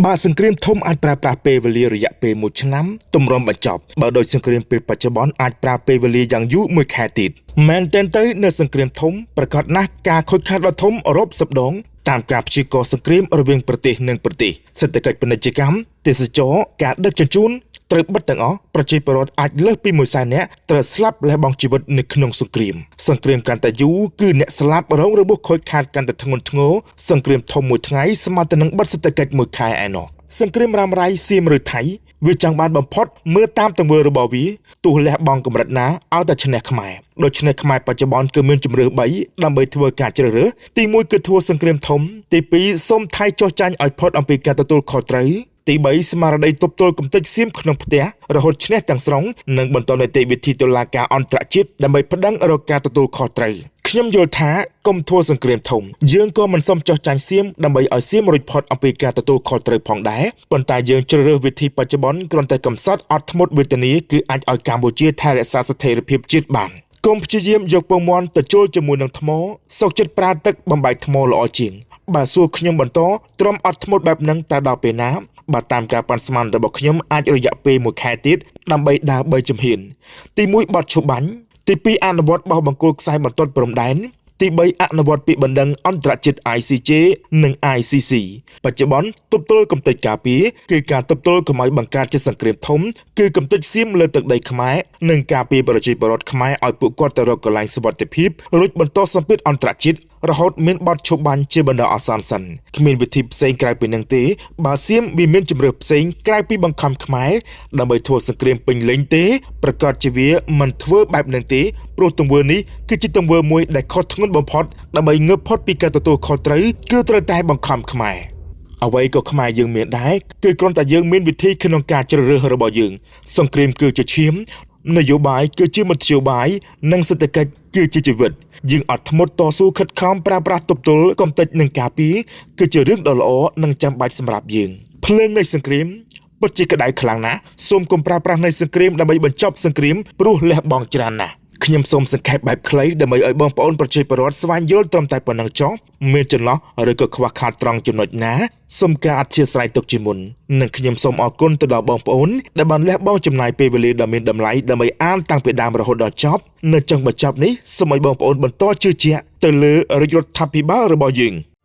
បើសង្គ្រាមធំអាចប្រើប្រាស់ពេលវេលារយៈពេល1ឆ្នាំទម្រាំបញ្ចប់បើដោយសង្គ្រាមពេលបច្ចុប្បន្នអាចប្រើពេលវេលាយ៉ាងយូរមួយខែទៀតមែនទែនទៅនៅសង្គ្រាមធំប្រកាសណាស់ការខូចខាតដ៏ធំរាប់សិបដងតាមការព្យាករណ៍សង្គ្រាមរវាងប្រទេសនិងប្រទេសសេដ្ឋកិច្ចពាណិជ្ជកម្មទេសចរណ៍ការដឹកជញ្ជូនត្រូវបិទទាំងអស់ប្រជាពលរដ្ឋអាចលើសពី1សែននាក់ត្រូវស្លាប់លះបង់ជីវិតនៅក្នុងសង្គ្រាមសង្គ្រាមកាន់តែយូរគឺអ្នកស្លាប់រងរបួសខូចខាតកាន់តែធ្ងន់ធ្ងរសង្គ្រាមធំមួយថ្ងៃស្មើទៅនឹងបិទសេដ្ឋកិច្ចមួយខែឯណោះសង្គ្រាមរ៉ាំរ៉ៃសៀមឬថៃវាចង់បានបំផុតមើលតាមទង្វើរបស់វាទោះលះបង់កម្រិតណាឲ្យតែឈ្នះខ្មែរដូច្នេះខ្មែរបច្ចុប្បន្នគឺមានជម្រើស3ដើម្បីធ្វើការជ្រើសរើសទី1គឺធ្វើសង្គ្រាមធំទី2សូមថៃចុះចាញ់ឲ្យផុតអំពីការទទួលខុសត្រូវទី3ស្មារតីទប់ទល់កំទេចសៀមក្នុងផ្ទះរហូតឈ្នះទាំងស្រុងនិងបន្តនីតិវិធីតុលាការអន្តរជាតិដើម្បីប្តឹងរកការទទួលខុសត្រូវខ្ញុំយល់ថាកុំធ្វើសង្គ្រាមធំយើងក៏មិនសមចោះចាញ់សៀមដើម្បីឲ្យសៀមរួចផុតអំពីការទទួលខុសត្រូវផងដែរប៉ុន្តែយើងជ្រើសរើសវិធីបច្ចុប្បន្នគ្រាន់តែកំសត់អត់ធ្មត់វេទនាគឺអាចឲ្យកម្ពុជាថែរក្សាស្ថិរភាពជាតិបានកុំព្យាយាមយកពងមាន់ទៅជល់ជាមួយនឹងថ្មសុកចិត្តប្រើទឹកបំបែកថ្មល្អជាងបើសួរខ្ញុំបន្តទ្រាំអត់ធ្មត់បែបហ្នឹងតើដល់ពេលណាបើតាមការប៉ាន់ស្មានរបស់ខ្ញុំអាចរយៈពេល1ខែទៀតដើម្បីដើរ3ជំហានទី1បត់ឈប់បាញ់ទី2អនុវត្តបោះបង្គោលខ្សែបន្ទាត់ព្រំដែនទី3អនុវត្តពាក្យបណ្ដឹងអន្តរជាតិ ICJ និង ICC បច្ចុប្បន្នទប់ទល់កំទេចការពារគឺការទប់ទល់កុំឲ្យបង្កើតជាសង្គ្រាមធំគឺកំទេចសៀមលើទឹកដីខ្មែរនិងការពារប្រជាពលរដ្ឋខ្មែរឲ្យពួកគាត់ទៅរកកន្លែងសុវត្ថិភាពរួចបន្តសម្ពាធអន្តរជាតិរហូតមានបទឈប់បាញ់ជាបណ្ដោះអាសន្នសិនគ្មានវិធីផ្សេងក្រៅពីនឹងទេបើសៀមវាមានជំរើសផ្សេងក្រៅពីបង្ខំខ្មែរដើម្បីធ្វើសង្គ្រាមពេញលេញទេប្រកាសជាវាមិនធ្វើបែបនឹងទេព្រោះទង្វើនេះគឺជាទង្វើមួយដែលខុសធ្ងន់បំផុតដើម្បីងើបផុតពីការទទួលខុសត្រូវគឺត្រូវតែបង្ខំខ្មែរអ្វីក៏ខ្មែរយើងមានដែរគឺគ្រាន់តែយើងមានវិធីក្នុងការជ្រើសរើសរបស់យើងសង្គ្រាមគឺជាឈាមនយោបាយគឺជាមធ្យោបាយនិងសេដ្ឋកិច្ចគឺជាជីវិតយើងអត់ធ្មត់តស៊ូខិតខំប្រើប្រាស់ទប់ទល់កំទេចនឹងការពារគឺជារឿងដ៏ល្អនិងចាំបាច់សម្រាប់យើងភ្លើងនៃសង្គ្រាមពិតជាក្តៅខ្លាំងណាស់សូមកុំប្រើប្រាស់នៃសង្គ្រាមដើម្បីបញ្ចប់សង្គ្រាមព្រោះលះបង់ច្រើនណាស់ខ្ញុំសូមសង្ខេបបែបខ្លីដើម្បីឲ្យបងប្អូនប្រជាពលរដ្ឋស្វែងយល់ត្រឹមតែប៉ុណ្្នឹងចុះមានចន្លោះឬក៏ខ្វះខាតត្រង់ចំណុចណាសូមការអធិស្ឋានទុកជាមុននិងខ្ញុំសូមអរគុណទៅដល់បងប្អូនដែលបានលះបង់ចំណាយពេលវេលាដ៏មានតម្លៃដើម្បីអានតាំងពីដើមរហូតដល់ចប់នៅចុងបញ្ចប់នេះសូមឲ្យបងប្អូនបន្តជឿជាក់ទៅលើរាជរដ្ឋាភិបាលរបស់យើង។